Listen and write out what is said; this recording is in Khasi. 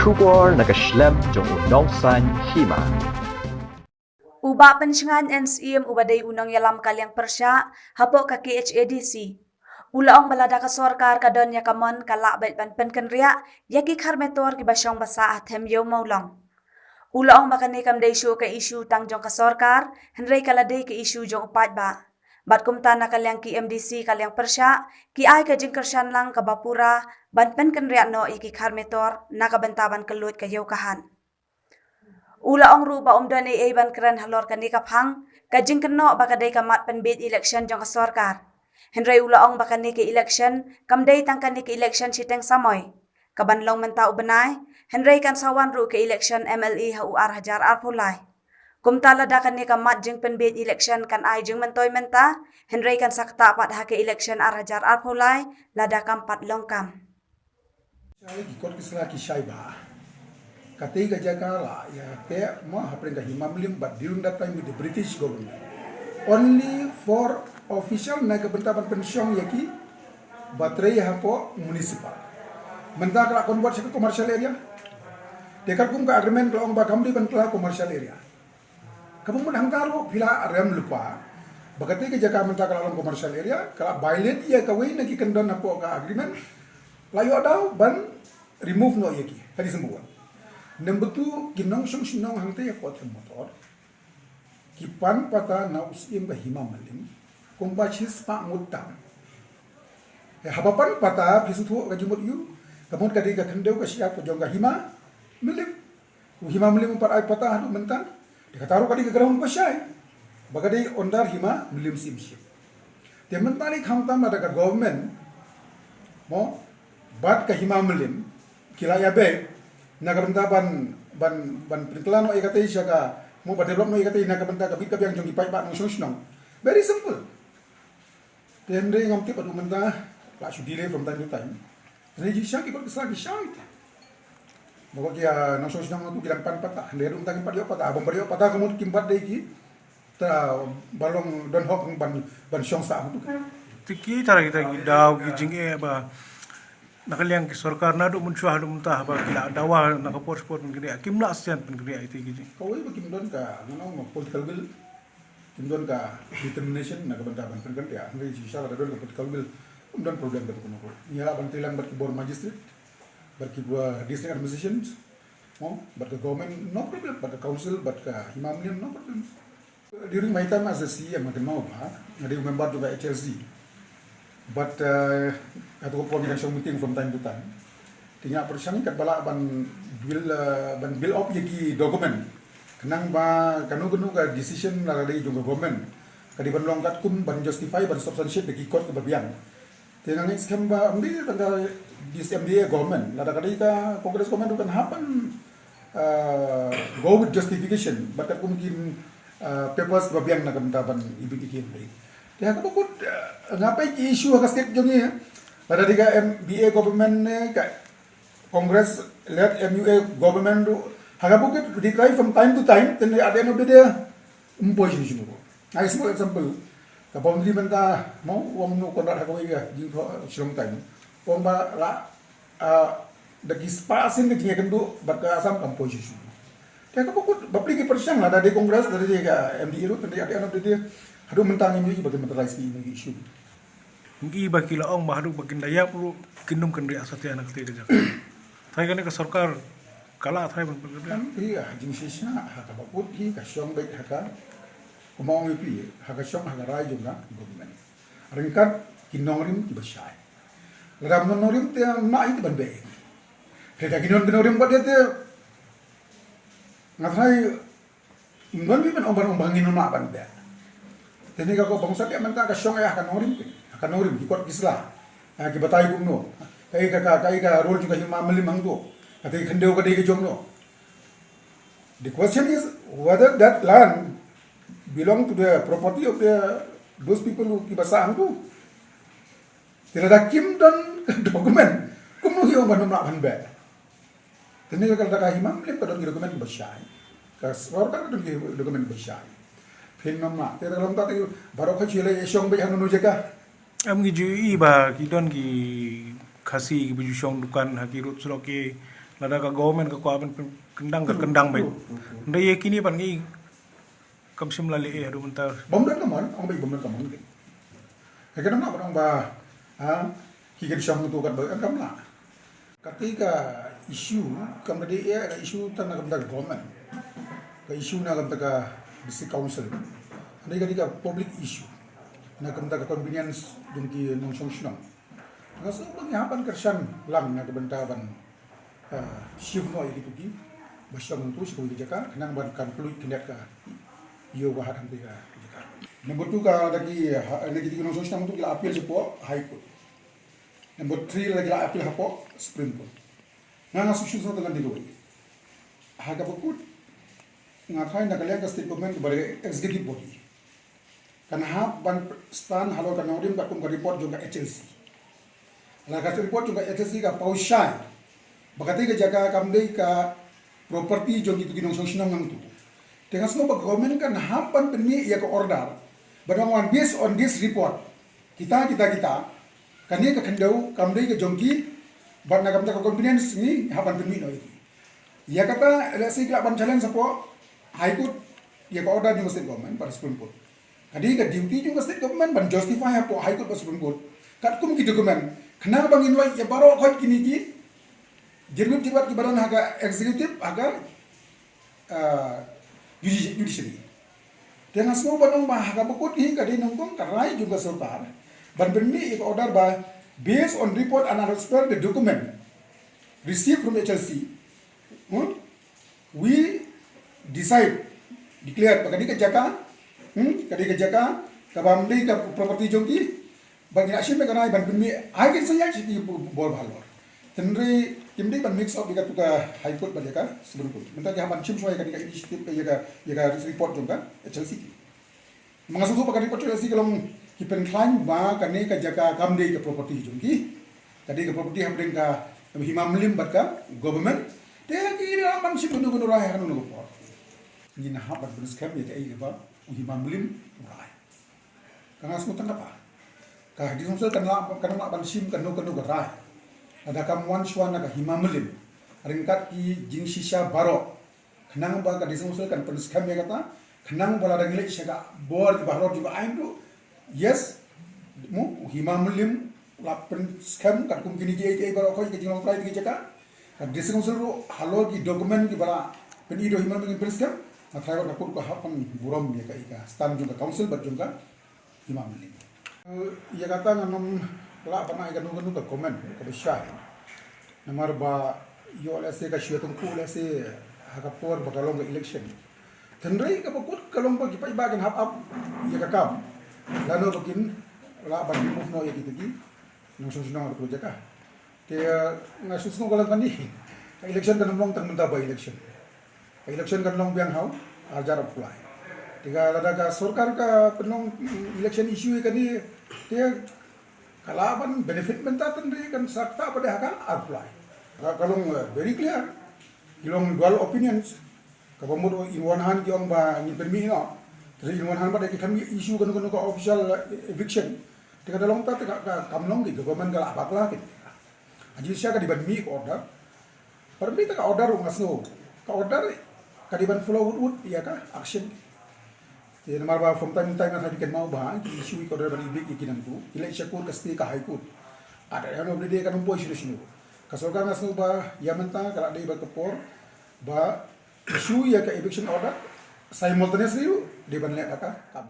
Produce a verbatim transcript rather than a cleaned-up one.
Khubor na ka shlem jong u nongsan hima. U Bah Pynshngaiñ N Syiem uba dei u nongïalam ka liang pyrshah hapoh ka K H A D C, u la ong ba lada ka sorkar ka don ïa ka mon ka lah beit ban pynkynriah ïa ki khar metor kiba shong ba sah ha them ïew Mawlong. U la ong ba kane kam dei shuh ka issue tang jong ka sorkar, hynrei ka la dei ka issue jong u paidbah. Bad kumta na ka liang ki M D C ka liang pyrshah ki ai ka jingkyrshan lang kaba pura ban pynkynriah noh ïa ki khar metor na ka bynta ban kylluid ka ïew ka hat. U la ong ruh ba um don ei ei ban kren halor kane ka phang, ka jingkynnoh ba ka dei ka mat pynbiej election jong ka sorkar. Hynrei u la ong ba kane ka election kam dei tang kane ka election shiteng samoi, ka ban long mynta u bnai, hynrei kan sa wan ruh ka election M L A ha u ar hajar arphew lai. Kumta lada kane ka mat jingpynbiej election kan ai jingmyntoi mynta, hynrei kan sa ktah pat ha ka election ar hajar arphew lai lada kam pat long kam. Shai ki kot ki sla ki shai ba. Kata ka jaka la ïa te ma hapdeng ka Hima Mylliem, but during that time with the British government, only for official na ka bynta ban pynshong ïa ki ba trei hapoh municipal. Mynta ka la convert sha ka commercial area. Te katkum ka agreement ka la ong ba kam dei ban kylla commercial area. Kaba mut hangta ruh phi la rem lypa ba kata ka jaka mynta ka la long commercial area, ka la violate ïa kawei na ki kyndon hapoh ka agreement. La ïoh daw ban remove noh ïa ki. Kata number one. Number two, ki nongshong shnong hangta hapoh Them Motor ki pan pata na u Syiem ka Hima Mylliem kumba shispah ngut tam. Eh, haba pan pata phi sngewthuh ka jingmut ïa u, ka mut ka dei ka khyndew ka shyiap ka jong ka Hima Mylliem. U Hima Mylliem um pat ai pata haduh mynta. Te kata ruh ka dei ka ground ba shai ba ka dei under Hima Mylliem Syiemship. Te mynta lei khamtam lada ka government mo bad ka Hima Mylliem ki la ïa beh na ka bynta ban, ban, ban pynkylla noh ïa katei sha ka, mo ban develop noh ïa katei na ka bynta ka bit ka biang jong ki paidbah nongshong shnong. Very simple. Te hynrei ngam tip haduh mynta, la shu delay from time to time. Hynrei jingshisha ki kot ki sla ki shai te. Ba ki, ah, nongshong shnong tu ki dang pan pata. Hynrei haduh mynta kim pat ïoh pata. Bym pat ïoh pata ka mut kim pat dei ki ta ba long don hok ban, ban shong sah tu. Te kita, kita ki daw ki jingeh ba na ka liang ki sorkar naduh mynshuwa haduh mynta ba ki la dawa na ka por por pynkynriah, kim lah shisha pynkynriah ïa ki jing. Kawei ba kim don ka, ngan ong, political will. Kim don ka determination na ka bynta ban pynkynriah. Hynrei shisha lada don ka political will, ym don problem katu kano kano. Ngi lah ban trei lang bad ki bor magistrate, bad ki bor district administrations, mo, bad ka government, no problem, bad ka council, bad ka Hima Mylliem, no problem. During my time as a C E M, nga kynmaw ba nga dei u member jong ka H L C. But, uh, katto ka por ngi dang shong meeting from time to time. Te nga pyrshang katba lah ban build, uh, ban build up ïa ki document. Khnang ba kano kano ka decision lada dei jong ka government ka dei ban long katkum ban justify, ban substantiate da ki kot kiba biang. Te nga ngeit skhem ba ym dei tang ka this M D A government, lada ka dei ka Congress government ruh kan hap ban uh, go with justification, bad katkum ki, uh, papers ba biang na ka bynta ban ibit ïa ki. Te ha kaba kut, uh, nga peit ki issue ha ka state jong ngi, lada dei ka M D A government ne ka Congress led M U A government ruh, ha kaba kut dei try from time to time, te at the end of the day ym poi shuh shuh. Nga ai small example. Ka boundary mynta mo, u ong u Conrad ha kawei ka jingthoh Shillong Times. U ong ba la, ah, da ki spah sien ka jingïakynduh bad ka Assam kam poi shuh shuh. Te kaba kut bapli ki pyrshang, lada dei Congress, lada dei ka M D A ruh, te at the end of the day haduh mynta ngim ïohi ba ki materialize ki issue. Ngi ba ki la ong ba haduh ba kin da ïap ruh kin ym kynriah satia na katei ka jaka. Tharai kane ka sorkar ka la tharai ban pynkynriah. Kan phi ha jingshisha ha kaba kut phi ka shong beit ha ka, kumba ong ïa phi, ha ka shong ha ka rai jong ka government. Ryngkat ki nongrim kiba shai. Lada ym don nongrim te ma ïa ki ban beh ïa ki. Te da ki don ki nongrim bad ïa te nga tharai Ym don mih ban ong, ban ong ba ngin ym lah ban beh. Te ne ka ko bangsa te mynta ka shong ïa ka nongrim, ka nongrim ki kot ki sla. Ha ki batai kumno. Kaei ka, ka, kaei ka role jong ka Hima Mylliem hangto. Kata ka khyndew ka dei ka jong no. The question is whether that land belong to the property of the, those people who, kiba sah hangto. Te lada kim don document, kumno ki ong ban ym lah ban beh. Te ne ka lada ka Hima Mylliem ka don ki document kiba shai, ka sorkar ka don ki document kiba shai, phin ym lah. Te lada ka long ta te baroh ka shu leit shong beit ha kano kano jaka. Em, ngi ju ïohi ba ki don ki Khasi kiba ju shong dukan ha ki road surok ki, Lada ka government ka kwah ban kyndang, ka kyndang beit. Hynrei ïa kine pat ngi kam shym la leh ïa haduh mynta. Bym don ka mon, ong beit bym don ka mon. Ka kane ma ba ong ba, ha, ki kan shong tu kat ba kam la. Kata ka issue kam da dei ïa ka issue tang na ka bynta ka government. Ka issue na ka bynta ka district council. Hynrei ka dei ka public issue na ka bynta ka convenience jong ki nongshong shnong. Nga sngew ba ngi hap ban kyrshan lang na ka bynta ban, eh, shift noh ïa kitu ki ba shong tu sha kawei ka jaka khnang ban kan pynlut khyndiat ka ïew ba ha kane ka jaka. Number two, ka da ki, ha, na kitu ki nongshong shnong tu ki la appeal shapoh High Court. Number three, la ki la appeal hapoh Supreme Court. Nga nga shu shu sa tang di kawei. Ha kaba kut nga tharai na ka liang ka state government kaba dei executive body kan hap ban stand halor ka nongrim katkum ka report jong ka H L C. La ka report jong ka H L C ka paw shai ba kata ka jaka kam dei ka property jong kitu ki nongshong shnong nangtu. Te nga sngew ba government kan hap ban pynmih ïa ka order ba dang wan based on this report. Kita, kita, kita. Kane ka khyndew kam dei ka jong ki, bad na ka bynta ka convenience ngi hap ban pynmih noh ïa ki. Ïa kata lehse ki lah ban challenge shapoh High Court ïa ka order jong ka state government bad Supreme Court. Ka dei ka duty jong ka state government ban justify hapoh High Court bad Supreme Court katkum ki document khnang ba ngin lait ïa baroh khoit kine ki jingmut jingpyrkhat kiba don ha ka executive, ha ka, ah, judici-, judiciary. Te nga sngew ba nang ba ha kaba kut hi ka dei nyngkong ka rai jong ka sorkar ban pynmih ïa ka order ba based on report and as per the document received from H L C, hmm, we decide, declare ba ka dei ka jaka, hmm, ka dei ka jaka kaba ym dei ka property jong ki, ba ngi la shim ïa ka rai ban pynmih, ai kin sa ïaid sha ki bor ba halor. Hynrei kim dei ban mix up ïa katu ka High Court bad ïa ka Supreme Court. Mynta ki hap ban shim shuwa ïa ka, ïa ka initiative, ïa ka, ïa ka report jong ka H L C. Ma nga sngewthuh ba ka report jong ka H L C ka long ki pynkhlaiñ ba kane ka jaka kam dei ka property jong ki. Ka dei ka property hapdeng ka Hima Mylliem bad ka government. Te ki lah ban shim kano kano rai ha kano kano ka por. Ngin hap ban pynskhem ïa kaei kaba u Hima Mylliem u rai. Ka nga sngewthuh tang kata. Ka District Council kan lah, kan lah ban shim kano kano ka rai lada kam wan shuwa na ka Hima Mylliem. Ryngkat ki jingshisha baroh. Khnang ba ka District Council kan pynskhem ïa kata. Khnang ba lada ngi leit sha ka bor kiba halor jong ka aiñ ruh. Yes. Mo, u Hima Mylliem la pynskhem katkum kine kiei kiei baroh khoit ka jinglong trai ki jaka. Ka District Council ruh halor ki document kiba la pyni da u Hima Mylliem pynskhem. Nga tharai wat ka kut ka hap ban burom ïa ka, ïa ka stand jong ka council bad jong ka Hima Mylliem. Eh, ïa kata ngan ym lah ban ai kano kano ka comment kaba shai. Namar ba ïoh lehse ka shu ïatyngkhuh lehse ha ka por ba ka long ka election. Hynrei kaba kut ka long ba ki paidbah kin hap ap ïa ka kam lano ba kin lah ban remove noh ïa kita ki nongshong shnong ha ka jaka. Te, eh, nga shu sngew ka long kane. Ka election kan ym long tang mynta ba election. Ka election kan long biang ha u arhajar arphew lai. Te ka lada ka sorkar ka pynlong, mm, election issue ïa kane, te ka lah ban benefit mynta, hynrei kan sa ktah pat ha ka arphew lai. Ka, ka long, eh, very clear. Ki long dual opinions. Kaba mut in one hand ki ong ba ngin pynmih noh. Te in one hand pat ki khlem issue kano kano ka official, eh, eviction. Te ka da long ta te ka, ka kam long ki government ka lah bakla ki. Ha jingshisha ka dei ban mih ka order. Pynmih ta ka order ruh nga sngew. Ka order ka dei ban follow wut wut ïa ka action. Te namar ba from time to time nga tharai kynmaw ba ki issue ka order ban evict ïa ki nangtu. Ki leit sha court ka stay ka High Court. At the end of the day ka nang poi shano shano. Ka sorkar nga sngew ba ïa mynta ka la dei ba ka por ba issue ïa ka eviction order simultaneously ruh dei ban leh da ka kam.